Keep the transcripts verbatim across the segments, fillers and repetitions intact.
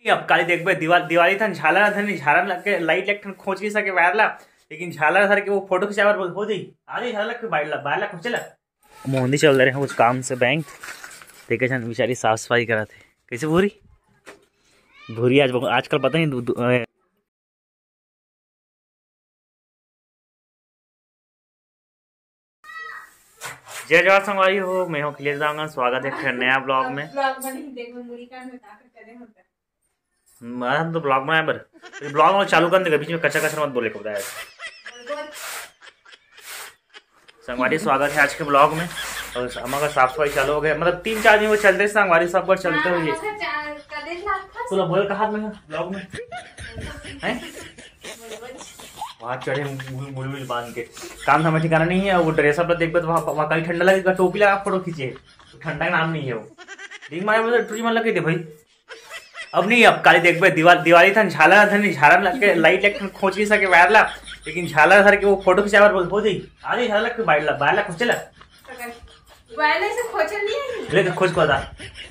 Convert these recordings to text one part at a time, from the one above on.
अब काली देखबे, दिवाली, दिवाली थन झालर थन, झालर लग के लाइट लग थन खोज के सके वायर ला, लेकिन झालर धर के वो फोटो खिंचावर बोल हो जाई। आ जाई झालर के बाहर ला, बाहर ला खोजे ला। मोहंदी चल रहे हैं कुछ काम से बैंक, देखे छन बेचारी साफ सफाई करत है। कैसे भूरी? भूरी आज, आजकल पता नहीं दु, दु, ए, जय जोहार संगवारी हो, मैं हूं अखिलेश दांगन। स्वागत है एक ठे नया ब्लॉग में। ब्लॉग बनी, देखो मुड़ी कान में ताकत करे होता। मैं हम तो ब्लॉग बनाए बर, ब्लॉग में चालू कर देगा, बीच में कच्चा कचरा मत बोले को बताया। संगवारी, स्वागत है आज के ब्लॉग में। और हमारा साफ सफाई चालू हो गया, मतलब तीन चार दिन वो चलते संगवारी, सब बार चलते हुए। तोला बोल कहा मैं ब्लॉग में हैं? वहाँ चढ़े मुल मुल बांध के, काम धाम ठिकाना नहीं है। वो ड्रेस अप देखबे तो वहाँ, वहाँ कहीं ठंडा लगेगा, टोपी लगा फोटो खींचे, ठंडा का नाम नहीं है वो। देख मारे बोले टूरी मन लगे थे भाई। अब नहीं, अब काली देखबे, दिवाल, दिवाली थन झालर थन, झालर लग के लाइट लग थन खोज के सके वायर ला, लेकिन झालर धर के वो फोटो खिंचावर बोल हो जाई। आ जाई झालर के बाहर ला, बाहर ला खोजे ला। वायर से खोजे नहीं है। ले तो खोज को बता।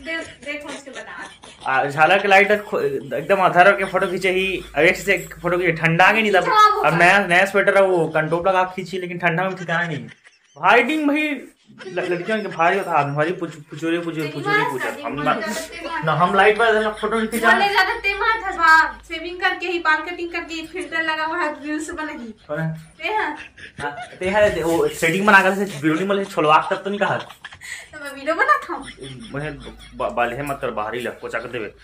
दे, दे खोज के बता। आ, झालर के लाइट खो-, एकदम आधार के फोटो खींचे ही, अवेश से फोटो खींचे, ठंडा आ गई नहीं तब। खींचवा अब नया, नया स्वेटर है वो कंटोप लगा के खींची, लेकिन ठंडा में ठिकाना नहीं। भाई डिंग भाई ल-, लड़कियों के भाई होता है, भाई पुछ-, पुछोरे, पुछोरे, पुछोरे, पुछोरे। हम ना, ना हम लाइट वाला फोटो नहीं खींचा। बोले ज्यादा ते मार था, सेविंग करके ही, बाल कटिंग करके ही, फिल्टर लगा हुआ है, रील्स बनेगी। कौन है? ते हैं। हाँ, ते है, ते वो सेटिंग बना कर से ब्यूटी मले छोलवा तब तो नहीं कहा। तो मैं वीडियो बना था। मैं ब-, बाल है मत कर, बाहर ही लग, पोचा कर देवे।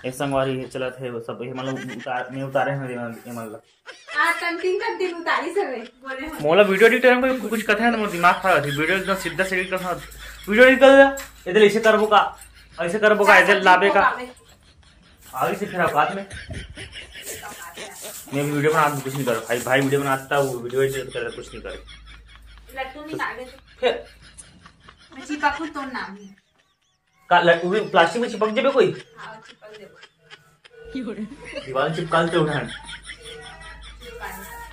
ये संगवारी चलत है, वो सब ये मतलब उतार, मैं उतारे हैं, ये मतलब, ये मतलब। आ, तन तीन, तन तीन उतारी से रे, बोले हम। मोला वीडियो एडिट करे में कुछ कथे ना, मोर दिमाग खराब है। वीडियो एकदम सीधा से एडिट करना। वीडियो एडिट कर दे, इधर ऐसे करबो का, ऐसे करबो का, इधर लाबे का। आगे से फिर औकात में। मैं भी वीडियो बनाता हूँ, कुछ नहीं कर भाई, भाई वीडियो बनाता हूँ, वीडियो एडिट करता, कुछ नहीं कर। लट्टू नहीं लागे तो। फिर मैं चिपकू तो नाम ही। का ल-, वो भी प्लास्टिक में चिपक जेबे कोई? हाँ, चिपक जेबे। दीवार चिपकाल ते उठान।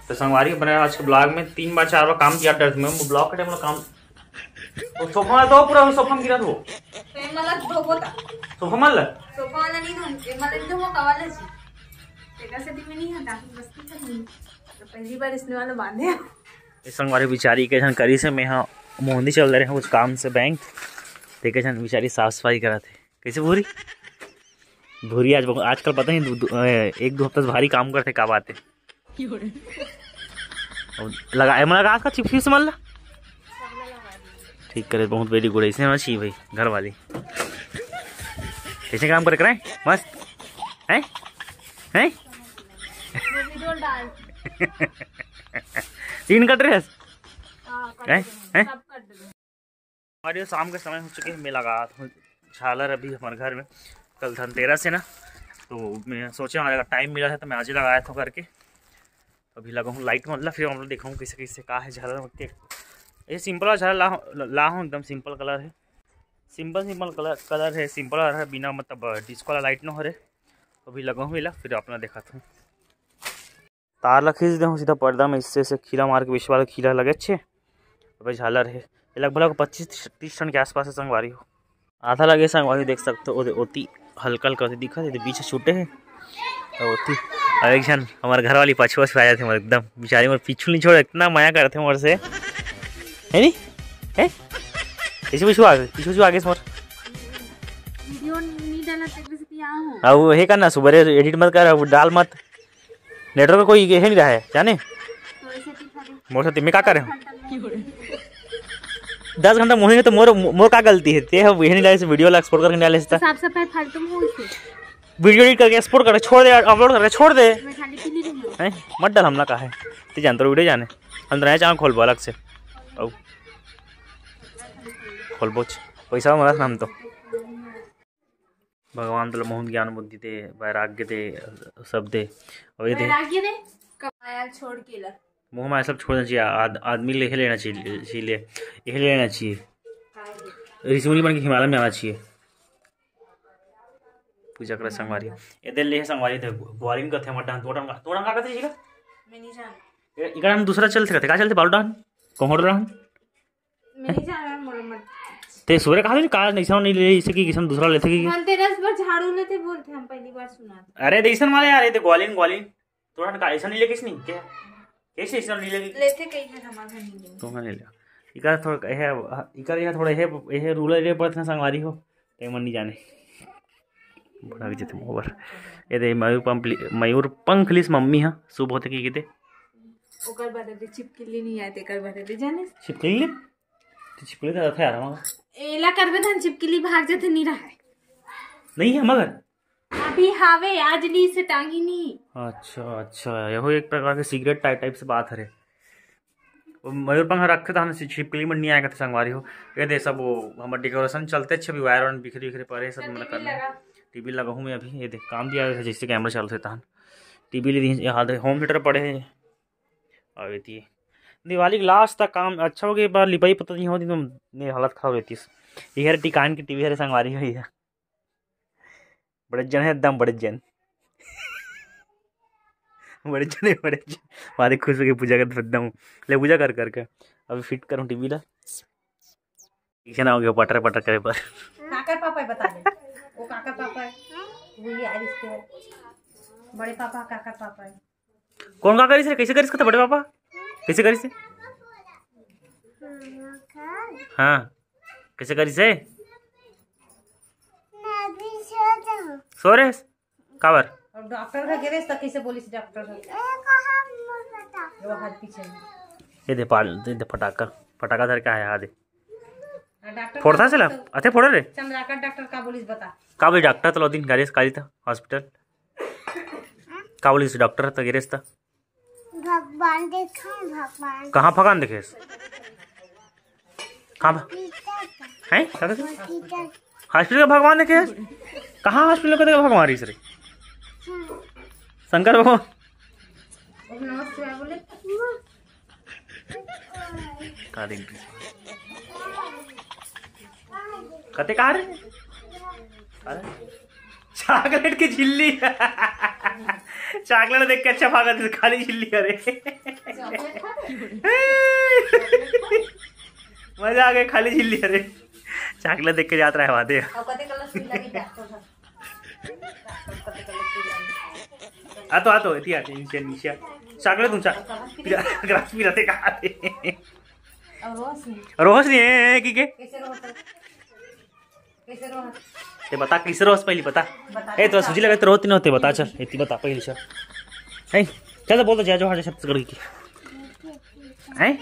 तो संगवारी बने आज के ब्लॉग में तीन बार, चार बार काम किया डर में, वो ब्लॉग के टाइम काम। वो सोफा में तो पूरा सोफा में गिरा था वो। तो ये मतलब धोबो था। सोफा में ला? सोफा वाला नहीं धो, ये मतलब नहीं धोबो, कवाला जी। तेरा से भी नहीं हटा, बस की करनी। तो पहली बार इसने वाला बांधे। ये संगवारी बिचारी के झन करी से मैं हा मोहंदी चल रहे हैं कुछ काम से बैंक। देखे झन बिचारी साफ सफाई करत है। कैसे भूरी? भूरी आज, आजकल पता नहीं, दु, दु, ए, एक दो हफ्ता से भारी काम करते, का बात है? अब लगा, ए, लगा आज का चिप फिर से मल्ला। ठीक करे, बहुत वेरी गुड, ऐसे होना चाहिए भाई, घर वाली। कैसे काम करे, कराए? मस्त। हैं? हैं? वो वीडियो डाल। तीन कट रहे हैं? हाँ, कट हैं? रहे हैं। हैं? सब कट रहे हैं। हमारे शाम के समय हो चुके हैं, मैं लगा था झालर अभी हमारे घर में, कल धनतेरस है ना, तो मैं सोचे हमारे टाइम मिला है तो मैं आज ही लगाया था करके। अभी लगाऊँ लाइट मतलब, फिर हम लोग दिखाऊँ कैसे कैसे का है झालर में। ये सिंपल झालर ला, ला हूँ, एकदम सिंपल कलर है, सिंपल सिंपल कलर, कलर है, सिंपल कलर है, बिना मतलब डिस्को वाला लाइट न हो रहे। अभी लगाऊँ मिला, फिर अपना दिखाता हूँ। तार ला खींच देहूँ सीधा पर्दा में, इससे, से खीला मार के बीच वाला खीला लगे छे। अबे झालर है, ये लगभग लगभग पच्चीस तीस टन के आसपास है संगवारी हो। आधा लगे संगवारी, देख सकते हो, ओदे ओती हल्का हल्का ओती दिखत है, तो बीच से छूटे है। तो ओती, अब एक झन हमारे घर वाली पछुआ से आ जाते हैं, एकदम बेचारी मोर पीछू नहीं छोड़, इतना मया करते हैं मोर से, है नी? है? पीछू पीछू आगे, पीछू पीछू आगे से मोर। वीडियो नहीं डाला, तेरे से यहाँ हो। अब वो हे करना, सुबह एडिट मत कर, अब डाल मत। नेटवर्क कोई ये नहीं रहा है, जाने? तो ऐसे दिखा दे। मोर साथ में का करे? दस घंटा मोहिंगे तो मोर, मोर का गलती है? ते हम यही नहीं डाले, वीडियो ला एक्सपोर्ट करके डाले था। साफ सफाई फालतू में हो इसे। वीडियो एडिट करके एक्सपोर्ट करके छोड़ दे, अपलोड करके छोड़ दे। मैं खाली पीली रही हूँ। हैं? मत डाल, हमला का है? ते जानते वीडियो जाने। हम तो नया चैनल खोलबो अलग से। औ। खोलबो छ-, पैसा मांगत ना हम तो। भगवान तोला बहुत ज्ञान बुद्धि दे, वैराग्य दे, सब दे। और ये दे। वैराग्य दे, कमाया छोड़ के ला। मोह माया सब छोड़ना चाहिए, आद-, आदमी ले लेना चाहिए, चाहिए, ये लेना चाहिए। हाँ जी। ऋषिमुनि बन के हिमालय में आना चाहिए। पूजा करे संगवारी। ये दे ले संगवारी दे, ग्वालिन कथे मत डान, तोड़न का, तोड़न का कथे जी का? मैं नहीं जान। ये, इकड़ा हम दूसरा चलते रहते, का चलते बालू डान? कोहड़ डान? मैं नहीं जान रहा, मोर मत। ते सुबेरे कहा था, काला अइसन नहीं ले, इसे कि किसन दूसरा लेथे कि धनतेरस बर झाड़ू लेथे बोलथे, हम पहली बार सुना। अरे, अइसन वाले यार, ये तो ग्वालिन, ग्वालिन। तोहन का अइसन नहीं लेके नहीं क्या? कैसे अइसन नहीं लेके? लेथे कहीं से हमारे घर नहीं लेंगे। तो मैं ले लिया। इकर थोड़ा है, इकर यहाँ थोड़ा है, ये रूरल एरिया पड़थे ना संगवारी हो, ते मन नहीं जाने। भड़क जथे मोर। ये दे मयूर पंख, मयूर पंख लिस मम्मी हा, शुभ होथे की किते। ओकर बाद अभी छिपकली नहीं आए, तेकर बाद अभी जाने। छिपकली ले? तो छिपकली तो रखे यार हमारा। एला करबे धन छिपकली भाग जथे, नहीं रहे। नहीं है मगर। अभी हावे, आज ली से टांगी नहीं। अच्छा, अच्छा, यहो एक प्रकार के सिगरेट टाइप, टाइप से बात हरे। वो मयूर पंख रखे था, हमने छिपकली मन नहीं आया करते संगवारी हो। ये दे सब वो हमर डेकोरेशन चलते अच्छे, अभी वायर वायर बिखरे बिखरे पड़े, सब टीवी मतलब करना है। लगा। टीवी लगाहूँ मैं अभी, ये देख काम दिया है, जैसे कैमरा चलते तहन टीवी ले दी, यहाँ दे होम थिएटर पड़े हैं। अब ये दिवाली के लास्ट तक काम अच्छा हो गया, एक बार लिपाई पता नहीं होती तो मेरी हालत खराब रहती। ये हर टिकान की टीवी हरे संगवारी हुई है। बड़े जन है एकदम, बड़े जन। बड़े जन है, बड़े जन। मारे खुश होके पूजा करते एकदम। ले पूजा कर करके अभी फिट करूँ टीवी ला। इसे ना हो गया पटर पटर करे पर। काकर पापा है बता दे। वो काकर पापा है। वो ये आरिस के है। बड़े पापा काकर पापा है। कौन का करिस रे? कैसे करिस कथे बड़े पापा? कैसे करिस रे? हाँ, कैसे करिस रे? सोरेस? काबर? और डॉक्टर का गिरेस त कैसे बोलिस डॉक्टर का? वो हाथ पीछे। ये दे पाल, दे, दे फटाका, फटाका धर के आया, दे। हाँ, डॉक्टर फोड़ता का से ला? तो अथे फोड़े रे। चंद्राकर डॉक्टर का बोलिस बता। का बोलिस डॉक्टर? तो लो दिन गाड़ी से काली था हॉस्पिटल। का बोलिस डॉक्टर? तो गिरेस त भगवान देखे, भगवान। कहाँ भगवान देखेस? कहाँ भ-, हैं? क्या कहते? हॉस्पिटल का भगवान देखेस? कहाँ हॉस्पिटल का देखे भगवान रहिस रे? शंकर भगवान। का दिन कते कहा रे? अरे, चॉकलेट की झिल्ली। चॉकलेट देख के अच्छा भागा था, खाली झिल्ली। अरे, मजा आ गया, खाली झिल्ली। अरे, चॉकलेट देख के जात रहा है वादे। आ तो, आ तो, एती आके नीचे, नीचे। चॉकलेट तुम चा-, पिला, ग्लास पिला दे कहा थे। रोहस नहीं है, की के? कैसे रोहस? कैसे रोहस? ते बता, कैसे रोहस पहली बता। बता, ए, तो बता। सूजी लगे तो रोती ना होते, बता, चल, एती बता पहली, चल। हैं? चल, तो बोल दो, जय जोहार, जय छत्तीसगढ़ की। हैं?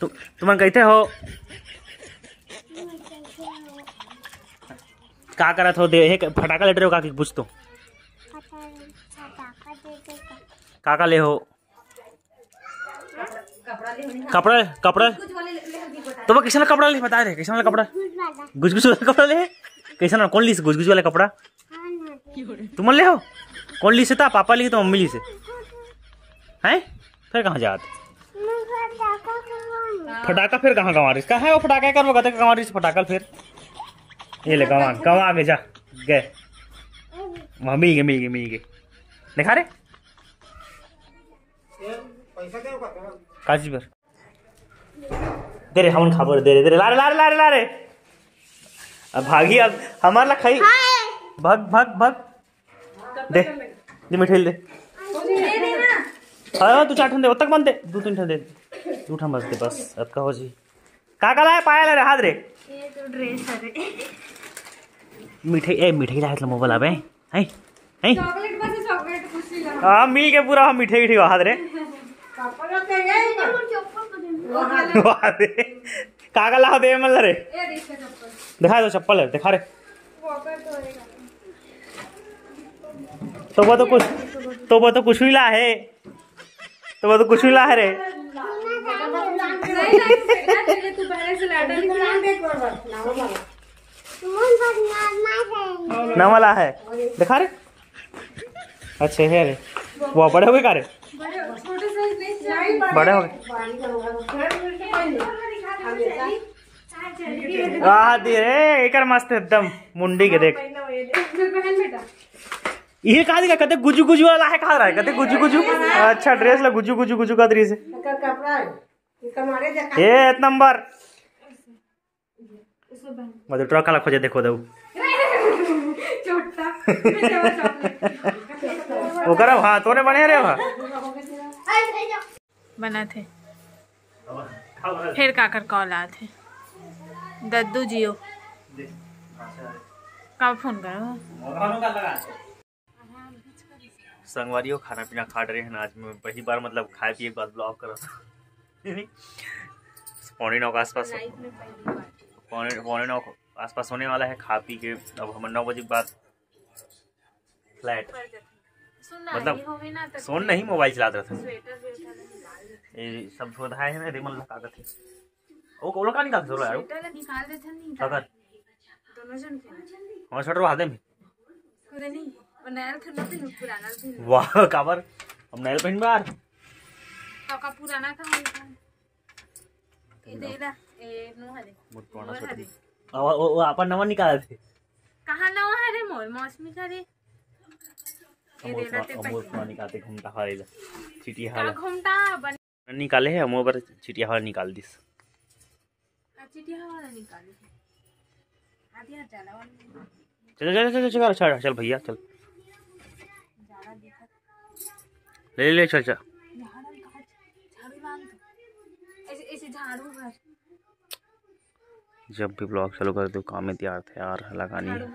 तु-, तुमन कहते हो? का करत हो? दे, हे, फटाका लेटे हो का, की पूछ तो। फटाका दे दे का। का का ले हो? कपड़ा, कपड़ा। तो वो कैसन कपड़ा ले, बता रहे, कैसन वाला कपड़ा? गुजगुज वाला कपड़ा ले। कैसन, कौन लिस गुजगुज वाला कपड़ा? तुमन ले हो? कौन लिस था? पापा लिस तो मम्मी लिस? हैं? फिर कहाँ जात? फटाका फिर कहाँ गंवा रहिस? कहाँ है वो फटाका? कर वो कहते गंवा रहिस फटाका फिर। ये ले, गंवा, गंवा के जा। गए। वहाँ मिल गए, मिल गए, मिल गए। दिखा रे। का चीज बर? दे रे, हमन खाबो रे, दे रे, दे रे, ला रे, ला रे, ला रे, ला रे। अब भागी, अब हमार ला खाई। भग, भग, भग। दे, दे मिठाई दे। हाँ, तू चार ठन दे, ओतक मन दे, दू तीन ठन दे। दू ठन बस दे, बस, अतका हो जी। का का लाए पायल रे, हाथ रे? ये तो ड्रेस है रे। मिठाई, ए, मिठाई लाए तो मोबाइल आवे। हैं? हैं? चॉकलेट बस, चॉकलेट कुछ नहीं लाना। हाँ, मिल के पूरा हम मिठाई, मिठाई हाथ रे। पापा का कह गए? चप्पल को दे। वाह रे। का का लाओ दे मन रे? ये देख के चप्पल। दिखा दो चप्पल है, दिखा रे। वो कर तो रहेगा। तो वो तो कुछ, तो वो तो कुछ भी ला है। तो वो तो कुछ भी ला है रे। नहीं, नहीं, तू बेटा, पहले तू पहले से लाडा लिख ले। नमला है, दिखा रे। अच्छा है रे। वो बड़े हो गए का रे? बड़े, छोटे साइज नहीं, बड़े हो गए। वाह दी रे, एकर मस्त एकदम मुंडी के देख। चल पहन बेटा। ये कहा दिखा, कते गुजू गुजू वाला है, कहा रहा है, कते गुजू गुजू। अच्छा, ड्रेस ला गुजू गुजू गुजू का दृश्य। एकर कपड़ा है। ये कमारे देखा। ये एक नंबर। मतलब ट्रक वाला खोजे, देखो दऊ। ओकरा भा तोरे बने रे भा। बना थे। फिर काकर कॉल आत हे। दद्दू जियो। का फोन करो? संगवारियों, खाना पीना खा रहे हैं आज। मैं पहली बार, मतलब, खाए पिए के बाद ब्लॉग कर रहा था। पौने नौ के आसपास, पौने पौने नौ के आसपास होने वाला है। खा पी के अब हम नौ बजे के बाद फ्लैट, मतलब, सोन नहीं, मोबाइल चलात रहा था। ये सब छोड़ है ना, रिमन लगा के थे। ओ कोला का निकाल दो यार। स्वेटर ला निकाल देथे नहीं। का कर? दोनों जन के। हमारे स्वेटर वहां दे में। खुद नहीं। वो नया थोड़ा ना पहनू, पुराना पहनू। वाह, काबर? हम नया पहन बार। तो का पुराना का है? ये दे दा, ये नो हरे। बहुत पुराना मोर स्वेटर। हरे। अब वो, वो अपन नवा निकाल थे। कहाँ नवा हरे मोर? मौसमी का रे। ये अमूल दे दा कुमार, ते अमूल पहन। कुमार निकालते घूमता है इधर। चिटिया का वाला। घूमता बन- निकाले है, अमूल पर चिटिया वाला निकाल दिस। का चिटिया वाला निकाले है? आधी हाथ जाला वाला। चल, चल, चल, चल, चल, चल, चल भैया, चल। जाला दिखत। ले, ले, चल, चल। झाड़ू मांग तो। ऐसे, ऐसे झाड़ू भर। जब भी ब्लॉग चालू कर दो, काम में तैयार थे यार, लगानी है। झाड़ू